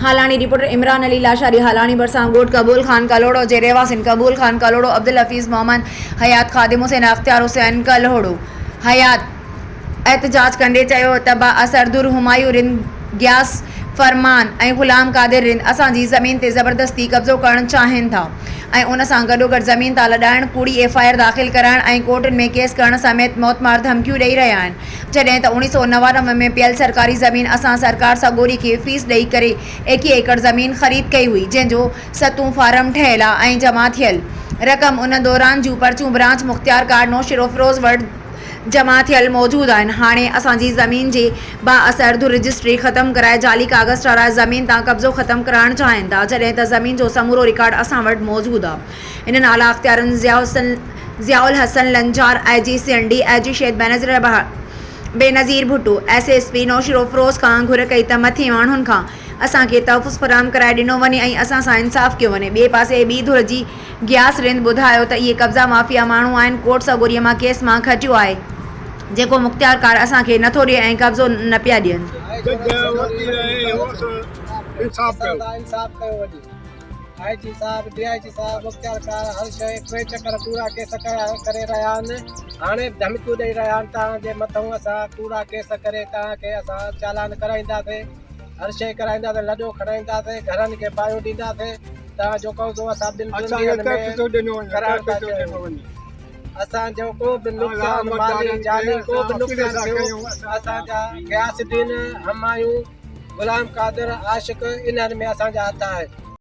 Halani, reporter Imran Ali Lashari, Halani ڀرسان ڳوٺ قبول خان ڪلهوڙو جي رهواسين قبول خان ڪلهوڙو، عبدالحفيظ، محمد حيات، خادم حسين، اختيار حسين ڪلهوڙو حيات احتجاج ڪندي چيو ته بااثر ڌر همايون رند، غياث فرمان ۽ غلام قادر رند اسان جي زمين تي زبردستي قبضو ڪرڻ چاهين ٿا ۽ ان سان گڏوگڏ زمين تان لڏائڻ، ڪوڙي ايف I R داخل ڪرائڻ ۽ ڪورٽن ۾ ڪيس ڪرڻ سميت موتمار ڌمڪيون ڏئي رهيا آهن. جڏهن ته اوڻيهه سئو 99 ۾ پيل سرڪاري زمين اسان سرڪار سڳوري کي فيس ڏئي ڪري ايڪيهه ايڪڙ زمين خريد ڪئي هئي جنهن جو ستون فارم ٺهيل آ ۽ جمع ٿيل رقم ان دوران جون پرچيون برانچ مختيارڪار نوشهروفيروز وٽ جمع ٿيل موجود آهن هاڻي اسان جي زمين جي بااثر ڌر رجسٽري ختم ڪرائي جعلي ڪاغذ ٺهرائي زمين تان قبضو ختم ڪرائڻ چاهين ٿا جڏهن ته زمين جو سمورو رڪارڊ اسان وٽ موجود آ انهن اعليٰ اختيارين Zia ul Hassan Lanjar, I G Sindh, D I G Shaheed Benazir Bhutto, S S P Naushahro Feroze کان گهر ڪئي ته مٿين ماڻهن کان اسان کي تحفظ فراهم ڪرائي ڏنو وڃي ۽ اسان سان انصاف ڪيو وڃي. ٻئي پاسي ٻي ڌر جي غياث رند ٻڌايو ته اهي قبضا مافيا ماڻهو آهن، ڪورٽ سڳوريء مان ڪيس مان کٽيو آهي جيڪو مختيارڪار اسان کي نٿو ڏئي ۽ قبضو نه پيا ڏين. جج وڪيل ۽ هو سان انصاف ڪيو. آء جي صاحب، ڊي I جي صاحب، مختيارڪار هر شيء ٽي چڪر ڪوڙا ڪيس ڪيا ڪري رهيا آهن هاڻي به ڌمڪيون ڏئي رهيا آهن توهان جي مٿئون اسان ڪوڙا ڪيس ڪري توهان کي اسان چالان ڪرائينداسين هر شيء ڪرائينداسين لڏو کڻائينداسين گهرن کي باهيون ڏينداسين توهان جو قبضو اسان ٻن ٽن ڏينهن ۾ ڪرائڻ ٿا چاهيون اسان جو ڪو به نقصان مالي جاني ڪو به نقصان ٿيو اسان جا غياث الدين همايون غلام قادر عاشق انهن ۾ اسان جا هٿ آهن.